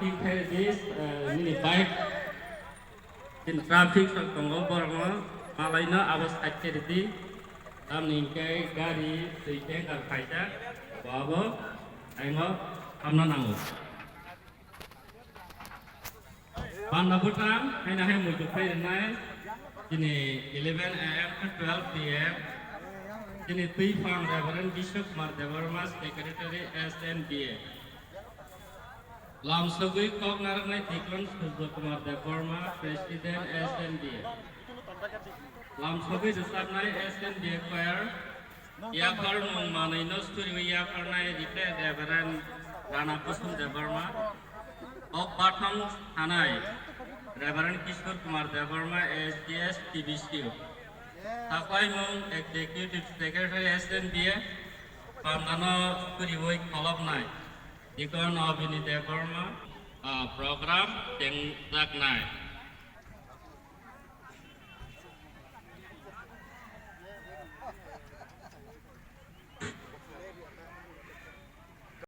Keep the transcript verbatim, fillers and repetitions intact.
Thik khe di, eh, nini bike. Chini traffic sok tongo, borokno malaino abo side khe ridi. Tamni hwnkhe gari twi tanker khaijak, bo abo aingo hamna nango. Panda bwtang haino hai muitu phai rwnai, chini eleven A M to twelve P M. Chini twi phang Reverend Bishop Kumar Debbarma, Secretary S N B A. Lamsogwi kok narwknai Deacon Surjo Kumar Debbarma, President S N B A. Lamsogwi rwchapnai S N B A Choir, yaphar mung manwino suriwi yapharnai Retired Reverend Rana Kusum Debbarma. Kok bathang thanai Reverend Kishore Kumar Debbarma, S D S, T B C U. Taklaimung Executive Secretary S N B A, pandano suriwi kholopnai. Deacon Abhini Debbarma, ah, program chengjaknai.